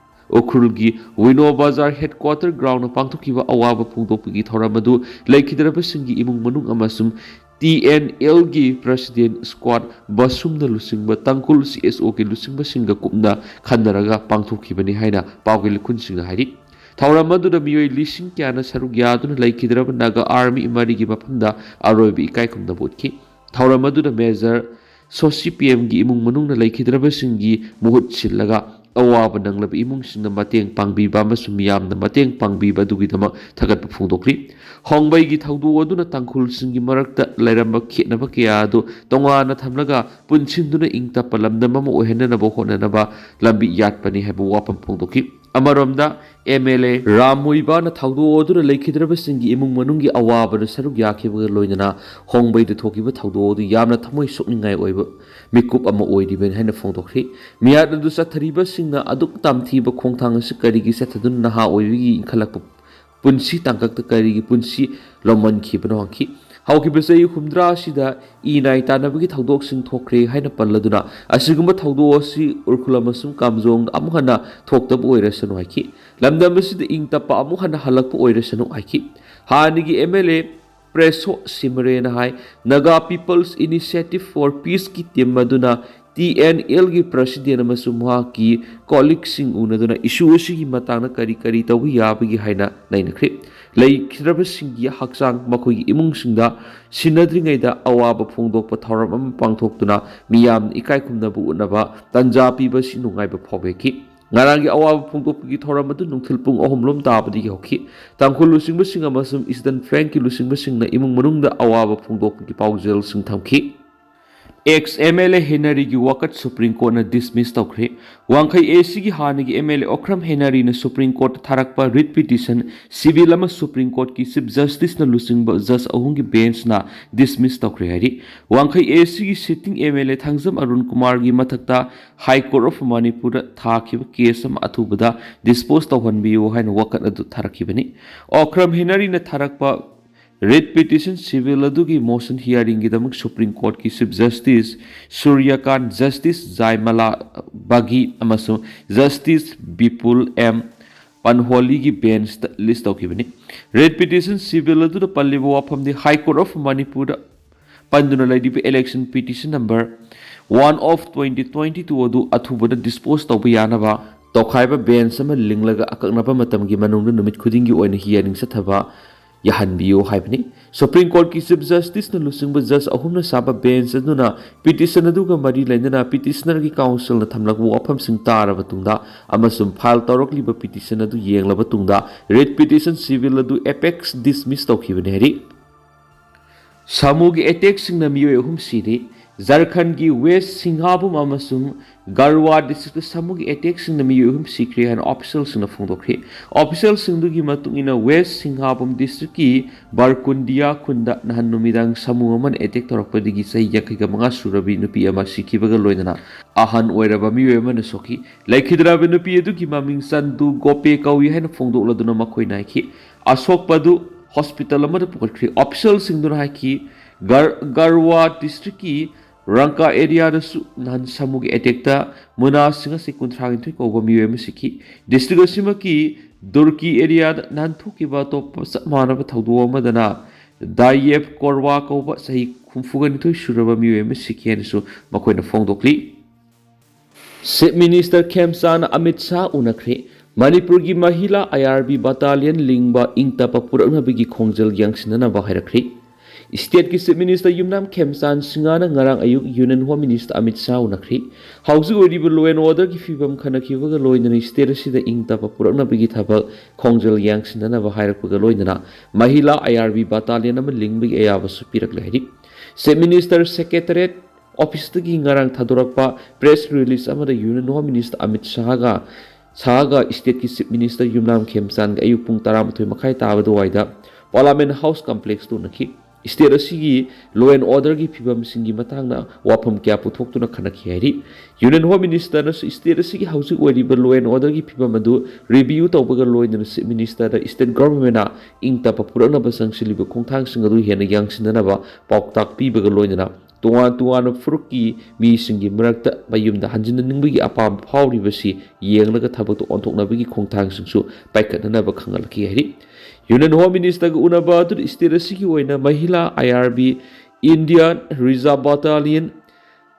ꯎꯈ꯭ꯔꯨꯜꯒꯤ ꯋꯤꯅꯣ ꯕꯖꯥꯔ ꯍꯦꯗꯀ꯭ꯋꯥꯇꯔ ꯒ꯭ꯔꯥꯎꯟꯗ ꯄꯥꯡꯊꯣꯛꯈꯤꯕ ꯑꯋꯥꯕ ꯐꯣꯡꯗꯣꯛꯄꯒꯤ ꯊꯧꯔꯝ ꯑꯗꯨ ꯂꯩꯈꯤꯗ꯭ꯔꯕꯁꯤꯡꯒꯤ ꯏꯃꯨꯡ ꯃꯅꯨꯡ ꯑꯃꯁꯨꯡ ꯇꯤ ꯑꯦꯟ ꯑꯦꯜꯒꯤ ꯄ꯭ꯔꯁꯤꯗꯦꯟ ꯁ꯭ꯀ꯭ꯋꯥꯠ ꯕꯁꯨꯝꯅ ꯂꯨꯆꯤꯡꯕ ꯇꯥꯡꯈꯨꯜ ꯁꯤ ꯑꯦꯁ ꯑꯣꯒꯤ ꯂꯨꯆꯤꯡꯕꯁꯤꯡꯒ ꯀꯨꯞꯅ ꯈꯟꯅꯔꯒ ꯄꯥꯡꯊꯣꯛꯈꯤꯕꯅꯤ ꯍꯥꯏꯅ ꯄꯥꯎꯒꯤ ꯂꯤꯈꯨꯟꯁꯤꯡꯅ ꯍꯥꯏꯔꯤ꯫ ꯊꯧꯔꯝ ꯑꯗꯨꯗ ꯃꯤꯑꯣꯏ ꯂꯤꯁꯤꯡ ꯀꯌꯥꯅ ꯁꯔꯨꯛ ꯌꯥꯗꯨꯅ ꯂꯩꯈꯤꯗ꯭ꯔꯕ ꯅꯥꯒꯥ ꯑꯥꯔꯃꯤ ꯃꯔꯤꯒꯤ ꯃꯐꯝꯗ ꯑꯔꯣꯏꯕ ꯏꯀꯥꯏ ꯈꯨꯝꯅꯕ ꯎꯠꯈꯤ꯫ ꯊꯧꯔꯝ ꯑꯗꯨꯗ ꯃꯦꯖꯔ ꯁꯣꯁꯤ ꯄꯤ ꯑꯦꯝꯒꯤ ꯏꯃꯨꯡ ꯃꯅꯨꯡꯅ ꯂꯩꯈꯤꯗ꯭ꯔꯕꯁꯤꯡꯒꯤ ꯃꯍꯨꯠ ꯁꯤꯜꯂꯒ ꯑꯋꯥꯕ ꯅꯪꯂꯕ ꯏꯃꯨꯡꯁꯤꯡꯅ ꯃꯇꯦꯡ ꯄꯥꯡꯕꯤꯕ ꯑꯃꯁꯨꯡ ꯃꯤꯌꯥꯝꯅ ꯃꯇꯦꯡ ꯄꯥꯡꯕꯤꯕ ꯑꯗꯨꯒꯤꯗꯃꯛ ꯊꯥꯒꯠꯄ ꯐꯣꯡꯗꯣꯛꯈ꯭ꯔꯤ꯫ ꯍꯣꯡꯕꯩꯒꯤ ꯊꯧꯗꯣꯛ ꯑꯗꯨꯅ ꯇꯥꯡꯈꯨꯜꯁꯤꯡꯒꯤ ꯃꯔꯛꯇ ꯂꯩꯔꯝꯕ ꯈꯦꯠꯅꯕ ꯀꯌꯥ ꯑꯗꯨ ꯇꯣꯉꯥꯟꯅ ꯊꯝꯂꯒ ꯄꯨꯟꯁꯤꯟꯗꯨꯅ ꯏꯪ ꯇꯞꯄ ꯂꯝꯗꯝ ꯑꯃ ꯑꯣꯏꯍꯟꯅꯅꯕ ꯍꯣꯠꯅꯅꯕ ꯂꯝꯕꯤ ꯌꯥꯠꯄꯅꯤ ꯍꯥꯏꯕ ꯋꯥꯐꯝ ꯐꯣꯡꯗꯣꯛꯈꯤ꯫ ꯑꯃꯔꯣꯝꯗ, ꯑꯦꯝ ꯑꯦꯜ ꯑꯦ ꯔꯥꯝ ꯃꯣꯏꯕꯥꯅ ꯊꯧꯗꯣꯛ ꯑꯗꯨꯅ ꯂꯩꯈꯤꯗ꯭ꯔꯕꯁꯤꯡꯒꯤ ꯏꯃꯨꯡ ꯃꯅꯨꯡꯒꯤ ꯑꯋꯥꯕꯗ ꯁꯔꯨꯛ ꯌꯥꯈꯤꯕꯒ ꯂꯣꯏꯅꯅ ꯍꯣꯡꯕꯩꯗ ꯊꯣꯛꯈꯤꯕ ꯊꯧꯗꯣꯛ ꯑꯗꯨ ꯌꯥꯝꯅ ꯊꯃꯣꯏ ꯁꯣꯛꯅꯤꯡꯉꯥꯏ ꯑꯣꯏꯕ ꯃꯤꯀꯨꯞ ꯑꯃ ꯑꯣꯏꯔꯤꯕꯅꯤ ꯍꯥꯏꯅ ꯐꯣꯡꯗꯣꯛꯈ꯭ꯔꯤ꯫ ꯃꯤꯍꯥꯠ ꯑꯗꯨ ꯆꯠꯊꯔꯤꯕꯁꯤꯡꯅ ꯑꯗꯨꯛ ꯇꯝꯊꯤꯕ ꯈꯣꯡꯊꯥꯡ ꯑꯁꯤ ꯀꯔꯤꯒꯤ ꯆꯠꯊꯗꯨꯅ ꯅꯍꯥ ꯑꯣꯏꯕꯒꯤ ꯏꯟꯈꯠꯂꯛꯄ ꯄꯨꯟꯁꯤ ꯇꯥꯡꯀꯛꯇ ꯀꯔꯤꯒꯤ ꯄꯨꯟꯁꯤ ꯂꯧꯃꯟꯈꯤꯕꯅꯣ ꯍꯪꯈꯤ꯫ ꯍꯧꯈꯤꯕ ꯆꯍꯤ ꯍꯨꯝꯗ꯭ꯔꯥ ꯑꯁꯤꯗ ꯏ ꯅꯥꯏ ꯇꯥꯟꯅꯕꯒꯤ ꯊꯧꯗꯣꯛꯁꯤꯡ ꯊꯣꯛꯈ꯭ꯔꯦ ꯍꯥꯏꯅ ꯄꯜꯂꯗꯨꯅ, ꯑꯁꯤꯒꯨꯝꯕ ꯊꯧꯗꯣꯛ ꯑꯁꯤ ꯎꯔꯈꯨꯜ ꯑꯃꯁꯨꯡ ꯀꯥꯝꯖꯣꯡꯗ ꯑꯃꯨꯛ ꯍꯟꯅ ꯊꯣꯛꯇꯕ ꯑꯣꯏꯔꯁꯅꯨ ꯍꯥꯏꯈꯤ꯫ ꯂꯝꯗꯝ ꯑꯁꯤꯗ ꯏꯪ ꯇꯞꯄ ꯑꯃꯨꯛ ꯍꯟꯅ ꯍꯜꯂꯛꯄ ꯑꯣꯏꯔꯁꯅꯨ ꯍꯥꯏꯈꯤ꯫ ꯍꯥꯟꯅꯒꯤ ꯑꯦꯝ ꯑꯦꯜ ꯑꯦ ꯄ꯭ꯔꯦꯁꯣ ꯁꯤꯃꯔꯦꯅ ꯍꯥꯏ, Naga People's Initiative for Peaceꯀꯤ ꯇꯤꯝ ꯑꯗꯨꯅ ꯇꯤ ꯑꯦꯟ ꯑꯦꯜꯒꯤ ꯄ꯭ꯔꯁꯤꯗꯦꯟ ꯑꯃꯁꯨꯡ ꯃꯍꯥꯛꯀꯤ ꯀꯣꯂꯤꯛꯁꯤꯡ ꯎꯅꯗꯨꯅ ꯏꯁꯨ ꯑꯁꯤꯒꯤ ꯃꯇꯥꯡꯗ ꯀꯔꯤ ꯀꯔꯤ ꯇꯧꯕ ꯌꯥꯕꯒꯦ ꯍꯥꯏꯅ ꯅꯩꯅꯈ꯭ꯔꯦ꯫ ꯂꯩꯈꯤꯗ꯭ꯔꯕꯁꯤꯡꯒꯤ ꯍꯛꯆꯥꯡ ꯃꯈꯣꯏꯒꯤ ꯏꯃꯨꯡꯁꯤꯡꯗ ꯁꯤꯟꯅꯗ꯭ꯔꯤꯉꯩꯗ ꯑꯋꯥꯕ ꯐꯣꯡꯗꯣꯛꯄ ꯊꯧꯔꯝ ꯑꯃ ꯄꯥꯡꯊꯣꯛꯇꯨꯅ ꯃꯤꯌꯥꯝꯅ ꯏꯀꯥꯏ ꯈꯨꯝꯅꯕ ꯎꯠꯅꯕ ꯇꯥꯟꯖꯥ ꯄꯤꯕ ꯑꯁꯤ ꯅꯨꯡꯉꯥꯏꯕ ꯐꯥꯎꯕꯤꯈꯤ꯫ ꯉꯔꯥꯡꯒꯤ ꯑꯋꯥꯕ ꯐꯣꯡꯗꯣꯛꯄꯒꯤ ꯊꯧꯔꯝ ꯑꯗꯨ ꯅꯨꯡꯊꯤꯜ ꯄꯨꯡ ꯑꯍꯨꯝ ꯂꯣꯝ ꯇꯥꯕꯗꯒꯤ ꯍꯧꯈꯤ꯫ ꯇꯥꯡꯈꯨꯜ ꯂꯨꯆꯤꯡꯕꯁꯤꯡ ꯑꯃꯁꯨꯡ ꯏꯁꯇꯔꯟ ꯐ꯭ꯔꯦꯡꯀꯤ ꯂꯨꯆꯤꯡꯕꯁꯤꯡꯅ ꯏꯃꯨꯡ ꯃꯅꯨꯡꯗ ꯑꯋꯥꯕ ꯐꯣꯡꯗꯣꯛꯄꯒꯤ ꯄꯥꯎꯖꯦꯜꯁꯤꯡ ꯊꯝꯈꯤ꯫ ꯑꯦꯛꯁ ꯑꯦꯝ ꯑꯦꯜ ꯑꯦ ꯍꯦꯅꯔꯤꯒꯤ ꯋꯥꯀꯠ ꯁꯨꯄ꯭ꯔꯤꯝ ꯀꯣꯔꯠꯅ ꯗꯤꯁꯃꯤꯁ ꯇꯧꯈ꯭ꯔꯦ꯫ ꯋꯥꯡꯈꯩ ꯑꯦ ꯁꯤꯒꯤ ꯍꯥꯟꯅꯒꯤ ꯑꯦꯝ ꯑꯦꯜ ꯑꯦ ꯑꯣꯀ꯭ꯔꯝ ꯍꯦꯅꯔꯤꯅ ꯁꯨꯄ꯭ꯔꯤꯝ ꯀꯣꯔꯠꯇ ꯊꯥꯔꯛꯄ ꯔꯤꯠ ꯄꯤꯇꯤꯁꯟ ꯁꯤꯚꯤꯜ ꯑꯃ ꯁꯨꯄ꯭ꯔꯤꯝ ꯀꯣꯔꯠꯀꯤ ꯆꯤꯐ ꯖꯁꯇꯤꯁꯅ ꯂꯨꯆꯤꯡꯕ ꯖꯁ ꯑꯍꯨꯝꯒꯤ ꯕꯦꯟꯁꯅ ꯗꯤꯁꯃꯤꯁ ꯇꯧꯈ꯭ꯔꯦ ꯍꯥꯏꯔꯤ꯫ ꯋꯥꯡꯈꯩ ꯑꯦ ꯁꯤꯒꯤ sitting M L A Thangjam Arun ꯀꯨꯃꯥꯔꯒꯤ ꯃꯊꯛꯇ ꯍꯥꯏ ꯀꯣꯔꯠ ꯑꯣꯐ ꯃꯅꯤꯄꯨꯔꯗ ꯊꯥꯈꯤꯕ ꯀꯦꯁ ꯑꯃ ꯑꯊꯨꯕꯗ ꯗꯤꯁꯄꯣꯖ ꯇꯧꯍꯟꯕꯤꯌꯨ ꯍꯥꯏꯅ ꯋꯥꯀꯠ ꯑꯗꯨ ꯊꯥꯔꯛꯈꯤꯕꯅꯤ꯫ ꯑꯣꯀ꯭ꯔꯝ ꯍꯦꯅꯔꯤꯅ ꯊꯥꯔꯛꯄ ꯔꯤꯠ ꯄꯤꯇꯤꯁꯟ ꯁꯤꯚꯤꯜ ꯑꯗꯨꯒꯤ ꯃꯣꯁꯟ ꯍꯤꯌꯥꯔꯤꯡꯒꯤꯗꯃꯛ ꯁꯨꯄ꯭ꯔꯤꯝ ꯀꯣꯔꯠꯀꯤ ꯆꯤꯐ ꯖꯁꯇꯤꯁ ꯁꯨꯔ꯭ꯌꯀꯥꯟ, ꯖꯁꯇꯤꯁ ꯖꯥꯏꯃꯂꯥ ꯕꯥꯒꯤ ꯑꯃꯁꯨꯡ ꯖꯁꯇꯤꯁ ꯕꯤꯄꯨꯜ ꯑꯦꯝ ꯄꯟꯍꯣꯂꯤꯒꯤ ꯕꯦꯟꯁꯇ ꯂꯤꯁ ꯇꯧꯈꯤꯕꯅꯤ꯫ ꯔꯤꯠ ꯄꯤꯇꯤꯁꯟ ꯁꯤꯚꯤꯜ ꯑꯗꯨꯗ ꯄꯜꯂꯤꯕ ꯋꯥꯐꯝꯗꯤ ꯍꯥꯏ ꯀꯣꯔꯠ ꯑꯣꯐ ꯃꯅꯤꯄꯨꯔꯗ ꯄꯟꯗꯨꯅ ꯂꯩꯔꯤꯕ election petition number one of twenty twenty two ꯑꯗꯨ ꯑꯊꯨꯕꯗ ꯗꯤꯁꯄꯣꯖ ꯇꯧꯕ ꯌꯥꯅꯕ ꯇꯧꯈꯥꯏꯕ ꯕꯦꯟꯁ ꯑꯃ ꯂꯤꯡꯂꯒ ꯑꯀꯛꯅꯕ ꯃꯇꯝꯒꯤ ꯃꯅꯨꯡꯗ ꯅꯨꯃꯤꯠ ꯈꯨꯗꯤꯡꯒꯤ ꯑꯣꯏꯅ ꯍꯤꯌꯥꯔꯤꯡ ꯆꯠꯊꯕ ꯌꯥꯍꯟꯕꯤꯌꯨ ꯍꯥꯏꯕꯅꯤ꯫ Supreme Courtꯀꯤ Chief Justiceꯅ ꯂꯨꯆꯤꯡꯕ judge ꯑꯍꯨꯝꯅ ꯁꯥꯕ bench ꯑꯗꯨꯅ petition ꯑꯗꯨꯒ ꯃꯔꯤ ꯂꯩꯅꯅ petitionerꯒꯤ counselꯅ ꯊꯝꯂꯛꯄ ꯋꯥꯐꯝꯁꯤꯡ ꯇꯥꯔꯕ ꯇꯨꯡꯗ ꯑꯃꯁꯨꯡ file ꯇꯧꯔꯛꯂꯤꯕ petition ꯑꯗꯨ ꯌꯦꯡꯂꯕ ꯇꯨꯡꯗ writ petition civil ꯑꯗꯨ apex dismiss ꯇꯧꯈꯤꯕꯅꯤ ꯍꯥꯏꯔꯤ꯫ ꯁꯥꯃꯨꯒꯤ attackꯁꯤꯡꯅ ꯃꯤꯑꯣꯏ ꯑꯍꯨꯝ ꯁꯤꯔꯦ꯫ ꯖꯔꯈꯟꯒꯤ West ꯁꯤꯡꯍꯥꯕꯨꯝ ꯑꯃꯁꯨꯡ ꯒꯔꯋꯥ districtꯇ ꯁꯥꯃꯨꯒꯤ attackꯁꯤꯡꯅ ꯃꯤꯑꯣꯏ ꯑꯍꯨꯝ ꯁꯤꯈ꯭ꯔꯦ ꯍꯥꯏꯅ officialꯁꯤꯡꯅ ꯐꯣꯡꯗꯣꯛꯈ꯭ꯔꯦ꯫ Officialꯁꯤꯡꯗꯨꯒꯤ ꯃꯇꯨꯡ ꯏꯟꯅ West ꯁꯤꯡꯍꯥꯕꯨꯝ districtꯀꯤ ꯕꯔꯀꯨꯟꯗꯤꯌꯥ ꯈꯨꯟꯗ ꯅꯍꯥꯟ ꯅꯨꯃꯤꯗꯥꯡ ꯁꯥꯃꯨ ꯑꯃꯅ attack ꯇꯧꯔꯛꯄꯗꯒꯤ ꯆꯍꯤ ꯌꯥꯡꯈꯩꯒ ꯃꯉꯥ ꯁꯨꯔꯕꯤ ꯅꯨꯄꯤ ꯑꯃ ꯁꯤꯈꯤꯕꯒ ꯂꯣꯏꯅꯅ ꯑꯍꯟ ꯑꯣꯏꯔꯕ ꯃꯤꯑꯣꯏ ꯑꯃꯅ ꯁꯣꯛꯈꯤ꯫ ꯂꯩꯈꯤꯗ꯭ꯔꯕ ꯅꯨꯄꯤ ꯑꯗꯨꯒꯤ ꯃꯃꯤꯡ ꯆꯟꯗꯨ ꯒꯣꯄꯦ ꯀꯧꯏ ꯍꯥꯏꯅ ꯐꯣꯡꯗꯣꯛꯂꯗꯨꯅ ꯃꯈꯣꯏꯅ ꯍꯥꯏꯈꯤ꯫ ꯑꯁꯣꯛꯄꯗꯨ hospital ꯑꯃꯗ ꯄꯨꯈꯠꯈ꯭ꯔꯦ꯫ Officialꯁꯤꯡꯗꯨꯅ ꯍꯥꯏꯈꯤ, ꯒꯔ-, ꯒꯔꯋꯥ districtꯀꯤ ꯔꯪꯀꯥ areaꯗꯁꯨ ꯅꯍꯥꯟ ꯁꯥꯃꯨꯒꯤ attackꯇ ꯃꯨꯅꯥ ꯁꯤꯡ ꯑꯁꯤ ꯀꯨꯟꯊ꯭ꯔꯥ ꯅꯤꯊꯣꯏ ꯀꯧꯕ ꯃꯤꯑꯣꯏ ꯑꯃ ꯁꯤꯈꯤ꯫ District ꯑꯁꯤꯃꯛꯀꯤ ꯗꯨꯔꯀꯤ areaꯗ ꯅꯍꯥꯟ ꯊꯣꯛꯈꯤꯕ ꯑꯇꯣꯞꯄ ꯆꯞ ꯃꯥꯟꯅꯕ ꯊꯧꯗꯣꯛ ꯑꯃꯗꯅ ꯗꯥꯏꯌꯦꯞ ꯀꯣꯔꯋꯥ ꯀꯧꯕ ꯆꯍꯤ ꯍꯨꯝꯐꯨꯒ ꯅꯤꯊꯣꯏ ꯁꯨꯔꯕ ꯃꯤꯑꯣꯏ ꯑꯃ ꯁꯤꯈꯤ ꯍꯥꯏꯅꯁꯨ ꯃꯈꯣꯏꯅ ꯐꯣꯡꯗꯣꯛꯂꯤ꯫ Chief Minister ꯈꯦꯝꯆꯥꯟꯅ Amit Shah ꯎꯅꯈ꯭ꯔꯦ꯫ ꯃꯅꯤꯄꯨꯔꯒꯤ ꯃꯍꯤꯂꯥ IRB battalion ꯂꯤꯡꯕ ꯏꯪ ꯇꯞꯄ ꯄꯨꯔꯛꯅꯕꯒꯤ ꯈꯣꯡꯖꯦꯜ ꯌꯥꯡꯁꯤꯟꯅꯅꯕ ꯍꯥꯏꯔꯛꯈ꯭ꯔꯦ꯫ Stateꯀꯤ Chief Minister ꯌꯨꯝꯅꯥꯝ ꯈꯦꯝꯆꯥꯟ ꯁꯤꯡꯍꯅ ꯉꯔꯥꯡ ꯑꯌꯨꯛ Union Home Minister Amit Shah ꯎꯅꯈ꯭ꯔꯦ꯫ ꯍꯧꯖꯤꯛ ꯑꯣꯏꯔꯤꯕ law and orderꯒꯤ ꯐꯤꯕꯝ ꯈꯟꯅꯈꯤꯕꯒ ꯂꯣꯏꯅꯅ state ꯑꯁꯤꯗ ꯏꯪ ꯇꯞꯄ ꯄꯨꯔꯛꯅꯕꯒꯤ ꯊꯕꯛ ꯈꯣꯡꯖꯦꯜ ꯌꯥꯡꯁꯤꯟꯅꯅꯕ ꯍꯥꯏꯔꯛꯄꯒ ꯂꯣꯏꯅꯅ ꯃꯍꯤꯂꯥ IRB battalion ꯑꯃ ꯂꯤꯡꯕꯒꯤ ꯑꯌꯥꯕꯁꯨ ꯄꯤꯔꯛꯂꯦ ꯍꯥꯏꯔꯤ꯫ Chief Minister Secretariat officeꯇꯒꯤ ꯉꯔꯥꯡ ꯊꯥꯗꯣꯔꯛꯄ press release ꯑꯃꯗ Union Home Minister Amit ꯁꯥꯍꯒ, ꯁꯥꯍꯒ stateꯀꯤ Chief Minister ꯌꯨꯝꯅꯥꯝ ꯈꯦꯝꯆꯥꯟꯒ ꯑꯌꯨꯛ ꯄꯨꯡ ꯇꯔꯥꯃꯥꯊꯣꯏ ꯃꯈꯥꯏ ꯇꯥꯕ ꯑꯗꯨꯋꯥꯏꯗ Parliament House complexꯇ ꯎꯅꯈꯤ꯫ State ꯑꯁꯤꯒꯤ law and orderꯒꯤ ꯐꯤꯕꯝꯁꯤꯡꯒꯤ ꯃꯇꯥꯡꯗ ꯋꯥꯐꯝ ꯀꯌꯥ ꯄꯨꯊꯣꯛꯇꯨꯅ ꯈꯟꯅꯈꯤ ꯍꯥꯏꯔꯤ꯫ Union Home Ministerꯅꯁꯨ state ꯑꯁꯤꯒꯤ ꯍꯧꯖꯤꯛ ꯑꯣꯏꯔꯤꯕ law and orderꯒꯤ ꯐꯤꯕꯝ ꯑꯗꯨ review ꯇꯧꯕꯒ ꯂꯣꯏꯅꯅ Chief Ministerꯗ state governmentꯅ ꯏꯪ ꯇꯞꯄ ꯄꯨꯔꯛꯅꯕ ꯆꯪꯁꯤꯜꯂꯤꯕ ꯈꯣꯡꯊꯥꯡꯁꯤꯡ ꯑꯗꯨ ꯍꯦꯟꯅ ꯌꯥꯡꯁꯤꯟꯅꯅꯕ ꯄꯥꯎꯇꯥꯛ ꯄꯤꯕꯒ ꯂꯣꯏꯅꯅ ꯇꯣꯉꯥꯟ ꯇꯣꯉꯥꯟꯕ ꯐꯨꯔꯨꯞꯀꯤ ꯃꯤꯁꯤꯡꯒꯤ ꯃꯔꯛꯇ ꯃꯌꯨꯝꯗ ꯍꯟꯖꯤꯟꯅꯅꯤꯡꯕꯒꯤ ꯑꯄꯥꯝꯕ ꯐꯥꯎꯔꯤꯕꯁꯤ ꯌꯦꯡꯂꯒ ꯊꯕꯛꯇ ꯑꯣꯟꯊꯣꯛꯅꯕꯒꯤ ꯈꯣꯡꯊꯥꯡꯁꯤꯡꯁꯨ ꯄꯥꯏꯈꯠꯅꯅꯕ ꯈꯪꯍꯜꯂꯛꯈꯤ ꯍꯥꯏꯔꯤ꯫ Union Home Ministerꯒ ꯎꯅꯕ ꯑꯗꯨꯗ state ꯑꯁꯤꯒꯤ ꯑꯣꯏꯅ ꯃꯍꯤꯂꯥ IRB, Indian Reserve Battalion,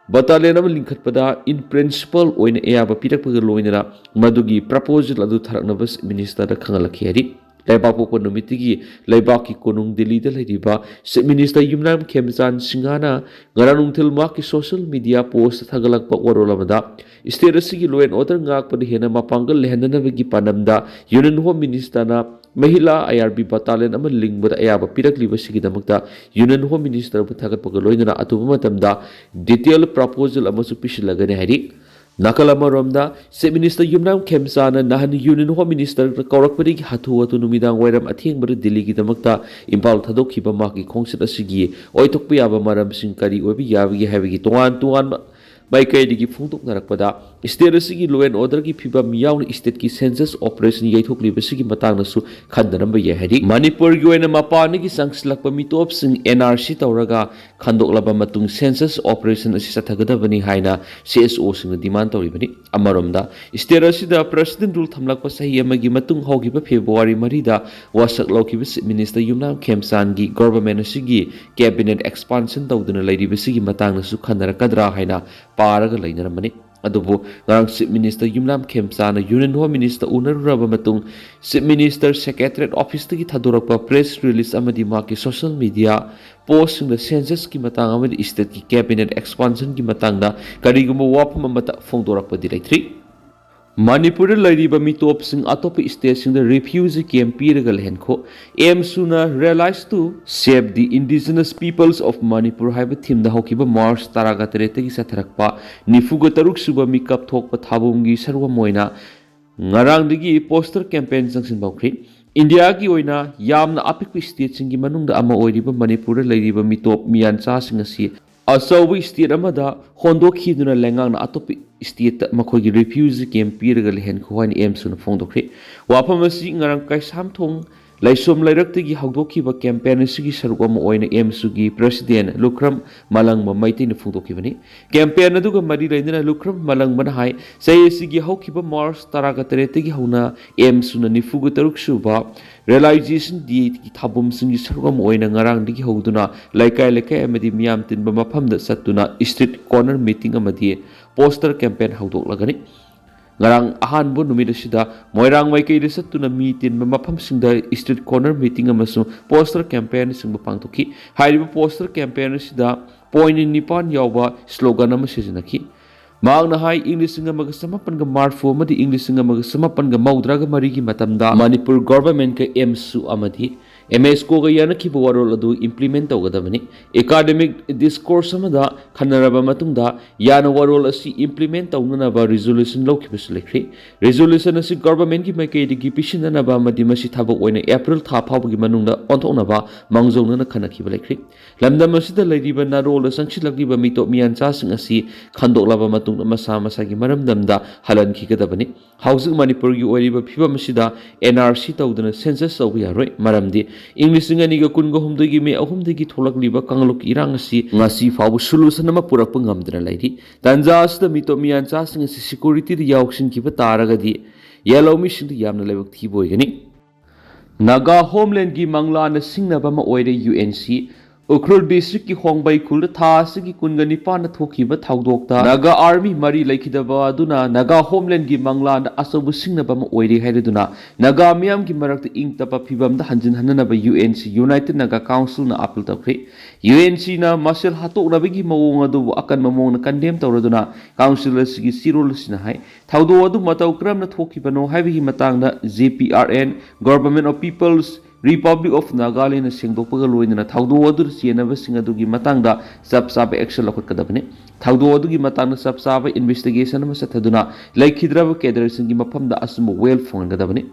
battalion ꯑꯃ ꯂꯤꯡꯈꯠꯄꯗ in principle ꯑꯣꯏꯅ ꯑꯌꯥꯕ ꯄꯤꯔꯛꯄꯒ ꯂꯣꯏꯅꯅ ꯃꯗꯨꯒꯤ proposal ꯑꯗꯨ ꯊꯥꯔꯛꯅꯕ Ministerꯗ ꯈꯪꯍꯜꯂꯛꯈꯤ ꯍꯥꯏꯔꯤ꯫ ꯂꯩꯕꯥꯛꯄꯣꯛꯄ ꯅꯨꯃꯤꯠꯇꯒꯤ ꯂꯩꯕꯥꯛꯀꯤ ꯀꯣꯅꯨꯡ ꯗꯤꯜꯂꯤꯗ ꯂꯩꯔꯤꯕ Chief Minister ꯌꯨꯝꯅꯥꯝ ꯈꯦꯝꯆꯥꯟ ꯁꯤꯡꯍꯅ ꯉꯔꯥꯡ ꯅꯨꯡꯊꯤꯜ ꯃꯍꯥꯛꯀꯤ social media post ꯊꯥꯒꯠꯂꯛꯄ ꯋꯥꯔꯣꯜ ꯑꯃꯗ, state ꯑꯁꯤꯒꯤ law and order ꯉꯥꯛꯄꯗ ꯍꯦꯟꯅ ꯃꯄꯥꯡꯒꯜ ꯂꯩꯍꯟꯅꯅꯕꯒꯤ ꯄꯥꯟꯗꯝꯗ Union Home Ministerꯅ ꯃꯍꯤꯂꯥ IRB battalion ꯑꯃ ꯂꯤꯡꯕꯗ ꯑꯌꯥꯕ ꯄꯤꯔꯛꯂꯤꯕꯁꯤꯒꯤꯗꯃꯛꯇ Union Home Ministerꯕꯨ ꯊꯥꯒꯠꯄꯒ ꯂꯣꯏꯅꯅ ꯑꯊꯨꯕ ꯃꯇꯝꯗ detail proposal ꯑꯃꯁꯨ ꯄꯤꯁꯤꯜꯂꯒꯅꯤ ꯍꯥꯏꯔꯤ꯫ ꯅꯥꯀꯜ ꯑꯃꯔꯣꯝꯗ, Chief Minister ꯌꯨꯝꯅꯥꯝ ꯈꯦꯝꯆꯥꯅ ꯅꯍꯥꯟ Union Home Ministerꯗ ꯀꯧꯔꯛꯄꯗꯒꯤ ꯍꯥꯊꯨ ꯍꯥꯊꯨ ꯅꯨꯃꯤꯗꯥꯡ ꯋꯥꯏꯔꯝ ꯑꯊꯦꯡꯕꯗ ꯗꯤꯜꯂꯤꯒꯤꯗꯃꯛꯇ ꯏꯝꯐꯥꯜ ꯊꯥꯗꯣꯛꯈꯤꯕ ꯃꯍꯥꯛꯀꯤ ꯈꯣꯡꯆꯠ ꯑꯁꯤꯒꯤ ꯑꯣꯏꯊꯣꯛꯄ ꯌꯥꯕ ꯃꯔꯝꯁꯤꯡ ꯀꯔꯤ ꯑꯣꯏꯕ ꯌꯥꯕꯒꯦ ꯍꯥꯏꯕꯒꯤ ꯇꯣꯉꯥꯟ ꯇꯣꯉꯥꯟꯕ ꯃꯥꯏꯀꯩꯗꯒꯤ ꯐꯣꯡꯗꯣꯛꯅꯔꯛꯄꯗ, state ꯑꯁꯤꯒꯤ law and orderꯒꯤ ꯐꯤꯕꯝ ꯌꯥꯎꯅ stateꯀꯤ census operation ꯌꯩꯊꯣꯛꯂꯤꯕꯁꯤꯒꯤ ꯃꯇꯥꯡꯗꯁꯨ ꯈꯟꯅꯔꯝꯕ ꯌꯥꯏ ꯍꯥꯏꯔꯤ꯫ ꯃꯅꯤꯄꯨꯔꯒꯤ ꯑꯣꯏꯅ ꯃꯄꯥꯟꯗꯒꯤ ꯆꯪꯁꯤꯜꯂꯛꯄ ꯃꯤꯇꯣꯞꯁꯤꯡ NRC ꯇꯧꯔꯒ ꯈꯟꯗꯣꯛꯂꯕ ꯃꯇꯨꯡ census operation ꯑꯁꯤ ꯆꯠꯊꯒꯗꯕꯅꯤ ꯍꯥꯏꯅ CSOꯁꯤꯡꯅ demand ꯇꯧꯔꯤꯕꯅꯤ꯫ ꯑꯃꯔꯣꯝꯗ, state ꯑꯁꯤꯗ President rule ꯊꯝꯂꯛꯄ ꯆꯍꯤ ꯑꯃꯒꯤ ꯃꯇꯨꯡ ꯍꯧꯈꯤꯕ February ꯃꯔꯤꯗ ꯋꯥꯁꯛ ꯂꯧꯈꯤꯕ Chief Minister ꯌꯨꯝꯅꯥꯝ ꯈꯦꯝꯆꯥꯟꯒꯤ government ꯑꯁꯤꯒꯤ cabinet expansion ꯇꯧꯗꯨꯅ ꯂꯩꯔꯤꯕꯁꯤꯒꯤ ꯃꯇꯥꯡꯗꯁꯨ ꯈꯟꯅꯔꯛꯀꯗ꯭ꯔꯥ ꯍꯥꯏꯅ ꯄꯥꯔꯒ ꯂꯩꯅꯔꯝꯕꯅꯤ꯫ ꯑꯗꯨꯕꯨ ꯉꯔꯥꯡ Chief Minister ꯌꯨꯝꯅꯥꯝ ꯈꯦꯝꯆꯥꯅ Union Home Minister ꯎꯅꯔꯨꯔꯕ ꯃꯇꯨꯡ, Chief Minister Secretariat officeꯇꯒꯤ ꯊꯥꯗꯣꯔꯛꯄ press release ꯑꯃꯗꯤ ꯃꯍꯥꯛꯀꯤ social media postꯁꯤꯡꯗ censusꯀꯤ ꯃꯇꯥꯡ ꯑꯃꯗꯤ stateꯀꯤ cabinet expansionꯒꯤ ꯃꯇꯥꯡꯗ ꯀꯔꯤꯒꯨꯝꯕ ꯋꯥꯐꯝ ꯑꯃꯠꯇ ꯐꯣꯡꯗꯣꯔꯛꯄꯗꯤ ꯂꯩꯇ꯭ꯔꯤ꯫ ꯃꯅꯤꯄꯨꯔꯗ ꯂꯩꯔꯤꯕ ꯃꯤꯇꯣꯞꯁꯤꯡ ꯑꯇꯣꯞꯄ stateꯁꯤꯡꯗ refugee camp ꯄꯤꯔꯒ ꯂꯩꯍꯟꯈꯣ꯫ AMSUꯅ Realize to Save the Indigenous Peoples of Manipur ꯍꯥꯏꯕ themeꯗ ꯍꯧꯈꯤꯕ March ꯇꯔꯥꯒ ꯇꯔꯦꯠꯇꯒꯤ ꯆꯠꯊꯔꯛꯄ ꯅꯤꯐꯨꯒ ꯇꯔꯨꯛ ꯁꯨꯕ ꯃꯤꯀꯞ ꯊꯣꯛꯄ ꯊꯧꯔꯝꯒꯤ ꯁꯔꯨꯛ ꯑꯃ ꯑꯣꯏꯅ ꯉꯔꯥꯡꯗꯒꯤ poster campaign ꯆꯪꯁꯤꯟꯕ ꯍꯧꯈ꯭ꯔꯤ꯫ ꯏꯟꯗꯤꯌꯥꯒꯤ ꯑꯣꯏꯅ ꯌꯥꯝꯅ ꯑꯄꯤꯛꯄ stateꯁꯤꯡꯒꯤ ꯃꯅꯨꯡꯗ ꯑꯃ ꯑꯣꯏꯔꯤꯕ ꯃꯅꯤꯄꯨꯔꯗ ꯂꯩꯔꯤꯕ ꯃꯤꯇꯣꯞ ꯃꯤꯌꯥꯟꯆꯥꯁꯤꯡ ꯑꯁꯤ ꯑꯆꯧꯕ state ꯑꯃꯗ ꯍꯣꯟꯗꯣꯛꯈꯤꯗꯨꯅ ꯂꯩꯉꯥꯛꯅ ꯑꯇꯣꯞꯄ stateꯇ ꯃꯈꯣꯏꯒꯤ refugee camp ꯄꯤꯔꯒ ꯂꯩꯍꯟꯈꯣ ꯍꯥꯏꯅ AMSUꯅ ꯐꯣꯡꯗꯣꯛꯈ꯭ꯔꯦ꯫ ꯋꯥꯐꯝ ꯑꯁꯤ ꯉꯔꯥꯡ ꯀꯩꯁꯥꯝꯊꯣꯡ ꯂꯩꯁꯣꯝ ꯂꯩꯔꯛꯇꯒꯤ ꯍꯧꯗꯣꯛꯈꯤꯕ campaign ꯑꯁꯤꯒꯤ ꯁꯔꯨꯛ ꯑꯃ ꯑꯣꯏꯅ AMSUꯒꯤ president ꯂꯨꯈ꯭ꯔꯝ ꯃꯂꯪꯕ ꯃꯩꯇꯩꯅ ꯐꯣꯡꯗꯣꯛꯈꯤꯕꯅꯤ꯫ Campaign ꯑꯗꯨꯒ ꯃꯔꯤ ꯂꯩꯅꯅ ꯂꯨꯈ꯭ꯔꯝ ꯃꯂꯪꯕꯅ ꯍꯥꯏ, ꯆꯍꯤ ꯑꯁꯤꯒꯤ ꯍꯧꯈꯤꯕ March ꯇꯔꯥꯒ ꯇꯔꯦꯠꯇꯒꯤ ꯍꯧꯅ AMSUꯅ ꯅꯤꯐꯨꯒ ꯇꯔꯨꯛ ꯁꯨꯕ Realization Dayꯒꯤ ꯊꯧꯔꯝꯁꯤꯡꯒꯤ ꯁꯔꯨꯛ ꯑꯃ ꯑꯣꯏꯅ ꯉꯔꯥꯡꯗꯒꯤ ꯍꯧꯗꯨꯅ ꯂꯩꯀꯥꯏ ꯂꯩꯀꯥꯏ ꯑꯃꯗꯤ ꯃꯤꯌꯥꯝ ꯇꯤꯟꯕ ꯃꯐꯝꯗ ꯆꯠꯇꯨꯅ street corner meeting ꯑꯃꯗꯤ poster campaign ꯍꯧꯗꯣꯛꯂꯒꯅꯤ꯫ ꯉꯔꯥꯡ ꯑꯍꯥꯟꯕ ꯅꯨꯃꯤꯠ ꯑꯁꯤꯗ ꯃꯣꯏꯔꯥꯡ ꯃꯥꯏꯀꯩꯗ ꯆꯠꯇꯨꯅ ꯃꯤ ꯇꯤꯟꯕ ꯃꯐꯝꯁꯤꯡꯗ street corner meeting ꯑꯃꯁꯨꯡ poster campaignꯅꯆꯤꯡꯕ ꯄꯥꯡꯊꯣꯛꯈꯤ꯫ ꯍꯥꯏꯔꯤꯕ poster campaignꯁꯤꯗ point ꯅꯤꯄꯥꯟ ꯌꯥꯎꯕ slogan ꯑꯃ ꯁꯤꯖꯤꯟꯅꯈꯤ꯫ ꯃꯍꯥꯛꯅ ꯍꯥꯏ, ꯏꯪ ꯂꯤꯁꯤꯡ ꯑꯃꯒ ꯆꯃꯥꯄꯟꯒ ꯃꯔꯤꯐꯨ ꯑꯃꯗꯤ ꯏꯪ ꯂꯤꯁꯤꯡ ꯑꯃꯒ ꯆꯃꯥꯄꯟꯒ ꯃꯧꯗ꯭ꯔꯥꯒ ꯃꯔꯤꯒꯤ ꯃꯇꯝꯗ ꯃꯅꯤꯄꯨꯔ governmentꯀ AIMSu ꯑꯃꯗꯤ MSCOꯒ ꯌꯥꯅꯈꯤꯕ ꯋꯥꯔꯣꯜ ꯑꯗꯨ implement ꯇꯧꯒꯗꯕꯅꯤ꯫ Academic discourse ꯑꯃꯗ ꯈꯟꯅꯔꯕ ꯃꯇꯨꯡꯗ ꯌꯥꯅ ꯋꯥꯔꯣꯜ ꯑꯁꯤ implement ꯇꯧꯅꯅꯕ resolution ꯂꯧꯈꯤꯕꯁꯨ ꯂꯩꯈ꯭ꯔꯦ꯫ Resolution ꯑꯁꯤ governmentꯀꯤ ꯃꯥꯏꯀꯩꯗꯒꯤ ꯄꯤꯁꯤꯟꯅꯅꯕ ꯑꯃꯗꯤ ꯃꯁꯤ ꯊꯕꯛ ꯑꯣꯏꯅ April ꯊꯥ ꯐꯥꯎꯕꯒꯤ ꯃꯅꯨꯡꯗ ꯑꯣꯟꯊꯣꯛꯅꯕ ꯃꯥꯡꯖꯧꯅꯅ ꯈꯟꯅꯈꯤꯕ ꯂꯩꯈ꯭ꯔꯦ꯫ ꯂꯝꯗꯝ ꯑꯁꯤꯗ ꯂꯩꯔꯤꯕ ꯅꯥꯔꯣꯜꯗ ꯆꯪꯁꯤꯜꯂꯛꯂꯤꯕ ꯃꯤꯇꯣꯞ ꯃꯤꯌꯥꯟꯆꯥꯁꯤꯡ ꯑꯁꯤ ꯈꯟꯗꯣꯛꯂꯕ ꯃꯇꯨꯡꯗ ꯃꯁꯥ ꯃꯁꯥꯒꯤ ꯃꯔꯝꯗꯝꯗ ꯍꯜꯍꯟꯈꯤꯒꯗꯕꯅꯤ꯫ ꯍꯧꯖꯤꯛ ꯃꯅꯤꯄꯨꯔꯒꯤ ꯑꯣꯏꯔꯤꯕ ꯐꯤꯕꯝ ꯑꯁꯤꯗ NRC ꯇꯧꯗꯅ census ꯇꯧꯕ ꯌꯥꯔꯣꯏ꯫ ꯃꯔꯝꯗꯤ ꯏꯪ ꯂꯤꯁꯤꯡ ꯑꯅꯤꯒ ꯀꯨꯟꯒ ꯍꯨꯝꯗꯣꯏꯒꯤ ꯃꯦ ꯑꯍꯨꯝꯗꯒꯤ ꯊꯣꯛꯂꯛꯂꯤꯕ ꯀꯥꯡꯂꯨꯞꯀꯤ ꯏꯔꯥꯡ ꯑꯁꯤ ꯉꯁꯤ ꯐꯥꯎꯕ solution ꯑꯃ ꯄꯨꯔꯛꯄ ꯉꯝꯗꯅ ꯂꯩꯔꯤ꯫ ꯇꯥꯟꯖꯥ ꯑꯁꯤꯗ ꯃꯤꯇꯣꯞ ꯃꯤꯌꯥꯟꯆꯥꯁꯤꯡ ꯑꯁꯤ securityꯗ ꯌꯥꯎꯁꯤꯟꯈꯤꯕ ꯇꯥꯔꯒꯗꯤ ꯌꯦꯜꯍꯧꯃꯤꯁꯤꯡꯗ ꯌꯥꯝꯅ ꯂꯥꯏꯕꯛ ꯊꯤꯕ ꯑꯣꯏꯒꯅꯤ꯫ ꯅꯥꯒꯥ homelandꯒꯤ ꯃꯪꯂꯥꯟꯅ ꯁꯤꯡꯅꯕ ꯑꯃ ꯑꯣꯏꯔꯦ UNC꯫ ꯎꯈ꯭ꯔꯨꯜ districtꯀꯤ ꯍꯣꯡꯕꯩ ꯈꯨꯜꯗ ꯊꯥ ꯑꯁꯤꯒꯤ ꯀꯨꯟꯒ ꯅꯤꯄꯥꯟꯗ ꯊꯣꯛꯈꯤꯕ ꯊꯧꯗꯣꯛꯇ ꯅꯥꯒꯥ army ꯃꯔꯤ ꯂꯩꯈꯤꯗꯕ ꯑꯗꯨꯅ ꯅꯥꯒꯥ homelandꯒꯤ ꯃꯪꯂꯥꯟꯗ ꯑꯆꯧꯕ ꯁꯤꯡꯅꯕ ꯑꯃ ꯑꯣꯏꯔꯦ ꯍꯥꯏꯔꯗꯨꯅ ꯅꯥꯒꯥ ꯃꯤꯌꯥꯝꯒꯤ ꯃꯔꯛꯇ ꯏꯪ ꯇꯞꯄ ꯐꯤꯕꯝꯗ ꯍꯟꯖꯤꯟꯍꯟꯅꯅꯕ UNC, United Naga Councilꯅ appeal ꯇꯧꯈ꯭ꯔꯦ꯫ UNCꯅ ꯃꯁꯦꯜ ꯍꯥꯠꯇꯣꯛꯅꯕꯒꯤ ꯃꯑꯣꯡ ꯑꯗꯨꯕꯨ ꯑꯀꯟꯕ ꯃꯑꯣꯡꯗ condemn ꯇꯧꯔꯗꯨꯅ council ꯑꯁꯤꯒꯤ ꯆꯦꯔꯣꯜ ꯑꯁꯤꯅ ꯍꯥꯏ, ꯊꯧꯗꯣꯛ ꯑꯗꯨ ꯃꯇꯧ ꯀꯔꯝꯅ ꯊꯣꯛꯈꯤꯕꯅꯣ ꯍꯥꯏꯕꯒꯤ ꯃꯇꯥꯡꯗ GPRN, Government of People's Republic of Nagalandꯅ ꯁꯦꯡꯗꯣꯛꯄꯒ ꯂꯣꯏꯅꯅ ꯊꯧꯗꯣꯛ ꯑꯗꯨꯗ ꯆꯦꯟꯅꯕꯁꯤꯡ ꯑꯗꯨꯒꯤ ꯃꯇꯥꯡꯗ ꯆꯞ ꯆꯥꯕ action ꯂꯧꯈꯠꯀꯗꯕꯅꯤ꯫ ꯊꯧꯗꯣꯛ ꯑꯗꯨꯒꯤ ꯃꯇꯥꯡꯗ ꯆꯞ ꯆꯥꯕ investigation ꯑꯃ ꯆꯠꯊꯗꯨꯅ ꯂꯩꯈꯤꯗ꯭ꯔꯕ cadreꯁꯤꯡꯒꯤ ꯃꯐꯝꯗ ꯑꯆꯨꯝꯕ ꯋꯥꯌꯦꯜ ꯐꯪꯍꯟꯒꯗꯕꯅꯤ꯫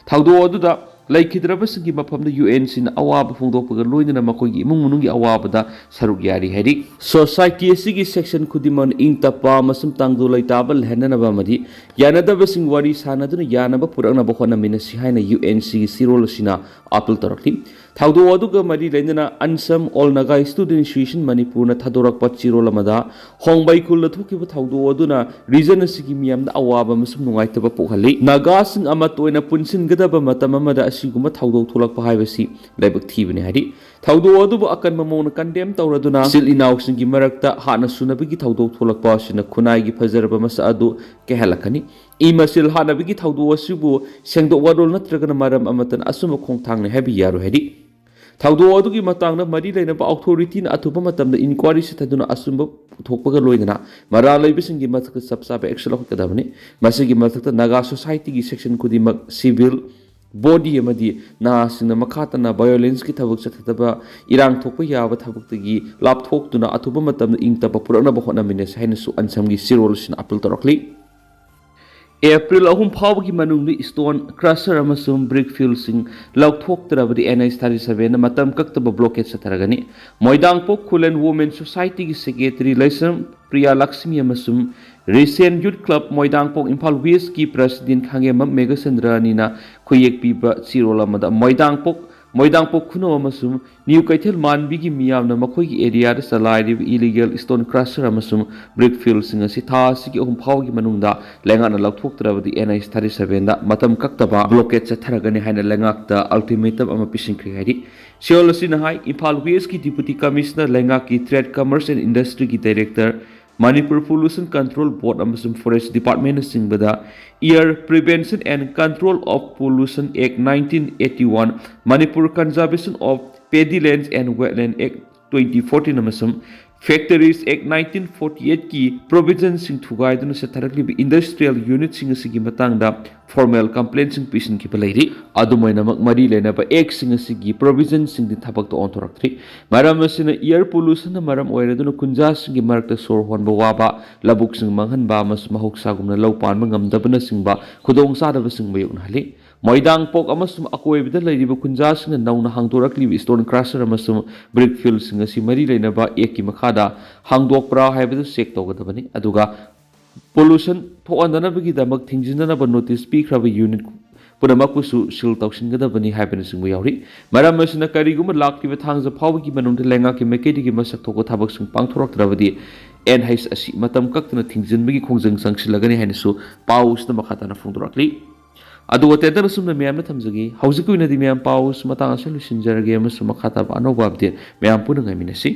ꯊꯧꯗꯣꯛ ꯑꯗꯨꯗ ꯂꯩꯈꯤꯗ꯭ꯔꯕꯁꯤꯡꯒꯤ ꯃꯐꯝꯗ UNCꯅ ꯑꯋꯥꯕ ꯐꯣꯡꯗꯣꯛꯄꯒ ꯂꯣꯏꯅꯅ ꯃꯈꯣꯏꯒꯤ ꯏꯃꯨꯡ ꯃꯅꯨꯡꯒꯤ ꯑꯋꯥꯕꯗ ꯁꯔꯨꯛ ꯌꯥꯔꯤ ꯍꯥꯏꯔꯤ꯫ Society ꯑꯁꯤꯒꯤ section ꯈꯨꯗꯤꯡꯃꯛꯅ ꯏꯪ ꯇꯞꯄ ꯑꯃꯁꯨꯡ ꯇꯥꯡꯗꯨ ꯂꯩꯇꯥꯕ ꯂꯩꯍꯟꯅꯅꯕ ꯑꯃꯗꯤ ꯌꯥꯅꯗꯕꯁꯤꯡ ꯋꯥꯔꯤ ꯁꯥꯅꯗꯨꯅ ꯌꯥꯅꯕ ꯄꯨꯔꯛꯅꯕ ꯍꯣꯠꯅꯃꯤꯟꯅꯁꯤ ꯍꯥꯏꯅ UNCꯒꯤ ꯆꯦꯔꯣꯜ ꯑꯁꯤꯅ appeal ꯇꯧꯔꯛꯂꯤ꯫ ꯊꯧꯗꯣꯛ ꯑꯗꯨꯒ ꯃꯔꯤ ꯂꯩꯅꯅ Unsum All Naga Student Association ꯃꯅꯤꯄꯨꯔꯅ ꯊꯥꯗꯣꯔꯛꯄ ꯆꯦꯔꯣꯜ ꯑꯃꯗ ꯍꯣꯡꯕꯩ ꯈꯨꯜꯗ ꯊꯣꯛꯈꯤꯕ ꯊꯧꯗꯣꯛ ꯑꯗꯨꯅ region ꯑꯁꯤꯒꯤ ꯃꯤꯌꯥꯝꯗ ꯑꯋꯥꯕ ꯑꯃꯁꯨꯡ ꯅꯨꯡꯉꯥꯏꯇꯕ ꯄꯣꯛꯍꯜꯂꯤ꯫ ꯅꯥꯒꯥꯁꯤꯡ ꯑꯃꯠꯇ ꯑꯣꯏꯅ ꯄꯨꯟꯁꯤꯟꯒꯗꯕ ꯃꯇꯝ ꯑꯃꯗ ꯑꯁꯤꯒꯨꯝꯕ ꯊꯧꯗꯣꯛ ꯊꯣꯛꯂꯛꯄ ꯍꯥꯏꯕꯁꯤ ꯂꯥꯏꯕꯛ ꯊꯤꯕꯅꯤ ꯍꯥꯏꯔꯤ꯫ ꯊꯧꯗꯣꯛ ꯑꯗꯨꯕꯨ ꯑꯀꯟꯕ ꯃꯑꯣꯡꯗ condemn ꯇꯧꯔꯗꯨꯅ ꯏꯆꯤꯜ ꯏꯅꯥꯎꯁꯤꯡꯒꯤ ꯃꯔꯛꯇ ꯍꯥꯠꯅ ꯁꯨꯅꯕꯒꯤ ꯊꯧꯗꯣꯛ ꯊꯣꯛꯂꯛꯄ ꯑꯁꯤꯅ ꯈꯨꯟꯅꯥꯏꯒꯤ ꯐꯖꯔꯕ ꯃꯁꯛ ꯑꯗꯨ ꯀꯥꯏꯍꯜꯂꯛꯀꯅꯤ꯫ ꯏ ꯃꯁꯦꯜ ꯍꯥꯠꯅꯕꯒꯤ ꯊꯧꯗꯣꯛ ꯑꯁꯤꯕꯨ ꯁꯦꯡꯗꯣꯛ ꯋꯥꯔꯣꯜ ꯅꯠꯇ꯭ꯔꯒꯅ ꯃꯔꯝ ꯑꯃꯠꯇꯅ ꯑꯆꯨꯝꯕ ꯈꯣꯡꯊꯥꯡꯅꯤ ꯍꯥꯏꯕ ꯌꯥꯔꯣꯏ ꯍꯥꯏꯔꯤ꯫ ꯊꯧꯗꯣꯛ ꯑꯗꯨꯒꯤ ꯃꯇꯥꯡꯗ ꯃꯔꯤ ꯂꯩꯅꯕ ꯑꯣꯊꯣꯔꯤꯇꯤꯅ ꯑꯊꯨꯕ ꯃꯇꯝꯗ ꯏꯟꯀ꯭ꯋꯥꯔꯤ ꯆꯠꯊꯗꯨꯅ ꯑꯆꯨꯝꯕ ꯄꯨꯊꯣꯛꯄꯒ ꯂꯣꯏꯅꯅ ꯃꯔꯥꯜ ꯂꯩꯕꯁꯤꯡꯒꯤ ꯃꯊꯛꯇ ꯆꯞ ꯆꯥꯕ ꯑꯦꯛꯁꯟ ꯂꯧꯈꯠꯀꯗꯕꯅꯤ꯫ ꯃꯁꯤꯒꯤ ꯃꯊꯛꯇ ꯅꯥꯒꯥ ꯁꯣꯁꯥꯏꯇꯤꯒꯤ ꯁꯦꯛꯁꯟ ꯈꯨꯗꯤꯡꯃꯛ, ꯁꯤꯚꯤꯜ ꯕꯣꯗꯤ ꯑꯃꯗꯤ ꯅꯍꯥꯁꯤꯡꯅ ꯃꯈꯥ ꯇꯥꯅ ꯚꯥꯏꯑꯣꯂꯦꯟꯁꯀꯤ ꯊꯕꯛ ꯆꯠꯊꯗꯕ, ꯏꯔꯥꯡ ꯊꯣꯛꯄ ꯌꯥꯕ ꯊꯕꯛꯇꯒꯤ ꯂꯥꯞꯊꯣꯛꯇꯨꯅ ꯑꯊꯨꯕ ꯃꯇꯝꯗ ꯏꯪ ꯇꯞꯄ ꯄꯨꯔꯛꯅꯕ ꯍꯣꯠꯅꯃꯤꯟꯅꯁꯤ ꯍꯥꯏꯅꯁꯨ ꯑꯟꯁꯝꯒꯤ ꯆꯦꯔꯣꯜ ꯑꯁꯤꯅ ꯑꯄꯤꯜ ꯇꯧꯔꯛꯂꯤ꯫ ꯑꯦꯄ꯭ꯔꯤꯜ ꯑꯍꯨꯝ ꯐꯥꯎꯕꯒꯤ ꯃꯅꯨꯡꯗ ꯁ꯭ꯇꯣꯟ ꯀ꯭ꯔꯁꯔ ꯑꯃꯁꯨꯡ ꯕ꯭ꯔꯤꯛ ꯐꯤꯜꯁꯤꯡ ꯂꯧꯊꯣꯛꯇ꯭ꯔꯕꯗꯤ ꯑꯦꯟ ꯑꯩꯆ ꯊꯥꯔꯇꯤ ꯁꯚꯦꯟꯅ ꯃꯇꯝ ꯀꯛꯇꯕ ꯕ꯭ꯂꯣꯀꯦꯠ ꯆꯠꯊꯔꯒꯅꯤ꯫ ꯃꯣꯏꯗꯥꯡꯄꯣꯛ ꯈꯨꯂꯦꯟ ꯋꯨꯃꯦꯟ ꯁꯣꯁꯥꯏꯇꯤꯒꯤ ꯁꯦꯀ꯭ꯔꯦꯇꯔꯤ ꯂꯩꯁ꯭ꯔꯝ ꯄ꯭ꯔꯤꯌꯥ ꯂꯛꯁꯃꯤ ꯑꯃꯁꯨꯡ rising youth club Moidangpok Imphal ꯋꯦꯁꯀꯤ ꯄ꯭ꯔꯁꯤꯗꯦꯟ ꯈꯥꯡꯉꯦꯝꯕꯝ ꯃꯦꯘꯆꯟꯗ꯭ꯔꯅꯤꯅ ꯈꯨꯌꯦꯛ ꯄꯤꯕ ꯆꯦꯔꯣꯜ ꯑꯃꯗ ꯃꯣꯏꯗꯥꯡꯄꯣꯛ, ꯃꯣꯏꯗꯥꯡꯄꯣꯛ ꯈꯨꯅꯧ ꯑꯃꯁꯨꯡ ꯅ꯭ꯌꯨ ꯀꯩꯊꯦꯜ ꯃꯥꯟꯕꯤꯒꯤ ꯃꯤꯌꯥꯝꯅ ꯃꯈꯣꯏꯒꯤ ꯑꯦꯔꯤꯌꯥꯗ ꯆꯂꯥꯏꯔꯤꯕ ꯏꯂꯤꯒꯦꯜ ꯁ꯭ꯇꯣꯟ ꯀ꯭ꯔꯁꯔ ꯑꯃꯁꯨꯡ ꯕ꯭ꯔꯤꯛ ꯐꯤꯜꯁꯤꯡ ꯑꯁꯤ ꯊꯥ ꯑꯁꯤꯒꯤ ꯑꯍꯨꯝ ꯐꯥꯎꯒꯤ ꯃꯅꯨꯡꯗ ꯂꯩꯉꯥꯛꯅ ꯂꯧꯊꯣꯛꯇ꯭ꯔꯕꯗꯤ ꯑꯦꯟ ꯑꯩꯆ ꯊꯥꯔꯇꯤ ꯁꯚꯦꯟꯗ ꯃꯇꯝ ꯀꯛꯇꯕ ꯕ꯭ꯂꯣꯀꯦꯠ ꯆꯠꯊꯔꯒꯅꯤ ꯍꯥꯏꯅ ꯂꯩꯉꯥꯛꯇ ꯑꯜꯇꯤꯃꯦꯇꯝ ꯑꯃ ꯄꯤꯁꯤꯟꯈ꯭ꯔꯦ ꯍꯥꯏꯔꯤ꯫ ꯁꯤꯑꯣꯜ ꯑꯁꯤꯅ ꯍꯥꯏ, ꯏꯝꯐꯥꯜ ꯋꯦꯁꯀꯤ ꯗꯤꯄꯨꯇꯤ ꯀꯃꯤꯁꯅꯔ ꯂꯩꯉꯥꯛꯀꯤ ꯇ꯭ꯔꯦꯗ, ꯀꯃꯔꯁ ꯑꯦꯟ ꯏꯟꯗꯁꯇ꯭ꯔꯤꯒꯤ director, Manipur pollution control board ꯑꯃꯁꯨꯡ ꯐꯣꯔꯦꯁ ꯗꯤꯄꯥꯔꯠꯃꯦꯟꯅꯆꯤꯡꯕꯗ Air Prevention and Control of Pollution Act nineteen eighty one, Manipur Conservation of Paddy Lands and Wetland Act twenty fourteen ꯑꯃꯁꯨꯡ Factories Act nineteen forty eight ꯀꯤ ꯄ꯭ꯔꯣꯚꯤꯖꯟꯁꯤꯡ ꯊꯨꯒꯥꯏꯗꯨꯅ ꯆꯠꯊꯔꯛꯂꯤꯕ industrial ꯌꯨꯅꯤꯠꯁꯤꯡ ꯑꯁꯤꯒꯤ ꯃꯇꯥꯡꯗ formal ꯀꯝꯄ꯭ꯂꯦꯟꯁꯤꯡ ꯄꯤꯁꯤꯟꯈꯤꯕ ꯂꯩꯔꯤ꯫ ꯑꯗꯨꯝ ꯑꯣꯏꯅꯃꯛ, ꯃꯔꯤ ꯂꯩꯅꯕ ꯑꯦꯛꯁꯤꯡ ꯑꯁꯤꯒꯤ ꯄ꯭ꯔꯣꯚꯤꯖꯟꯁꯤꯡꯗꯤ ꯊꯕꯛꯇ ꯑꯣꯟꯊꯣꯔꯛꯇ꯭ꯔꯤ꯫ ꯃꯔꯝ ꯑꯁꯤꯅ, ꯑꯦꯌꯔ ꯄꯣꯂꯨꯁꯟꯅ ꯃꯔꯝ ꯑꯣꯏꯔꯗꯨꯅ ꯈꯨꯟꯖꯥꯁꯤꯡꯒꯤ ꯃꯔꯛꯇ ꯁꯣꯔ ꯍꯣꯟꯕ ꯋꯥꯕ, ꯂꯧꯕꯨꯛꯁꯤꯡ ꯃꯥꯡꯍꯟꯕ ꯑꯃꯁꯨꯡ ꯃꯍꯧꯁꯥꯒꯨꯝꯅ ꯂꯧ ꯄꯥꯟꯕ ꯉꯝꯗꯕꯅꯆꯤꯡꯕ ꯈꯨꯗꯣꯡꯆꯥꯗꯕꯁꯤꯡ ꯃꯥꯌꯣꯛꯅꯍꯜꯂꯤ꯫ ꯃꯣꯏꯗꯥꯡꯄꯣꯛ ꯑꯃꯁꯨꯡ ꯑꯀꯣꯏꯕꯗ ꯂꯩꯔꯤꯕ ꯈꯨꯟꯖꯥꯁꯤꯡꯅ ꯅꯧꯅ ꯍꯥꯡꯗꯣꯔꯛꯂꯤꯕ ꯁ꯭ꯇꯣꯟ ꯀ꯭ꯔꯁꯔ ꯑꯃꯁꯨꯡ ꯕ꯭ꯔꯤꯛ ꯐꯤꯜꯁꯤꯡ ꯑꯁꯤ ꯃꯔꯤ ꯂꯩꯅꯕ ꯑꯦꯛꯀꯤ ꯃꯈꯥꯗ ꯍꯥꯡꯗꯣꯛꯄ꯭ꯔꯥ ꯍꯥꯏꯕꯗꯨ ꯆꯦꯛ ꯇꯧꯒꯗꯕꯅꯤ꯫ ꯑꯗꯨꯒ ꯄꯣꯂꯨꯁꯟ ꯊꯣꯛꯍꯟꯗꯅꯕꯒꯤꯗꯃꯛ ꯊꯤꯡꯖꯤꯟꯅꯅꯕ ꯅꯣꯇꯤꯁ ꯄꯤꯈ꯭ꯔꯕ ꯌꯨꯅꯤꯠ ꯄꯨꯝꯅꯃꯛꯄꯨꯁꯨ ꯁꯤꯜ ꯇꯧꯁꯤꯟꯒꯗꯕꯅꯤ ꯍꯥꯏꯕꯅꯆꯤꯡꯕ ꯌꯥꯎꯔꯤ꯫ ꯃꯔꯝ ꯑꯁꯤꯅ, ꯀꯔꯤꯒꯨꯝꯕ ꯂꯥꯛꯂꯤꯕ ꯊꯥꯡꯖ ꯐꯥꯎꯕꯒꯤ ꯃꯅꯨꯡꯗ ꯂꯩꯉꯥꯛꯀꯤ ꯃꯥꯏꯀꯩꯗꯒꯤ ꯃꯁꯛ ꯊꯣꯛꯄ ꯊꯕꯛꯁꯤꯡ ꯄꯥꯡꯊꯣꯔꯛꯇ꯭ꯔꯕꯗꯤ, ꯑꯦꯟ ꯑꯩꯆ ꯑꯁꯤ ꯃꯇꯝ ꯀꯛꯇꯅ ꯊꯤꯡꯖꯤꯟꯕꯒꯤ ꯈꯣꯡꯖꯪ ꯆꯪꯁꯤꯜꯂꯒꯅꯤ ꯍꯥꯏꯅꯁꯨ ꯄꯥꯎ ꯑꯁꯤꯗ ꯃꯈꯥ ꯇꯥꯅ ꯐꯣꯡꯗꯣꯔꯛꯂꯤ꯫ ꯑꯗꯨꯒ ꯇꯦꯟꯇꯛꯅ ꯑꯁꯨꯝꯅ ꯃꯌꯥꯝꯅ ꯊꯝꯖꯒꯦ꯫ ꯍꯧꯖꯤꯛꯀꯤ ꯑꯣꯏꯅꯗꯤ ꯃꯌꯥꯝ ꯄꯥꯎ ꯑꯁꯤ ꯃꯇꯥꯡ ꯑꯁꯤꯗ ꯂꯣꯏꯁꯤꯟꯖꯔꯒꯦ ꯑꯃꯁꯨꯡ ꯃꯈꯥ ꯇꯥꯕ ꯑꯅꯧꯕ ꯑꯞꯗꯦꯠ ꯃꯌꯥꯝ ꯄꯨꯟꯅ ꯉꯥꯏꯃꯤꯟꯅꯁꯤ꯫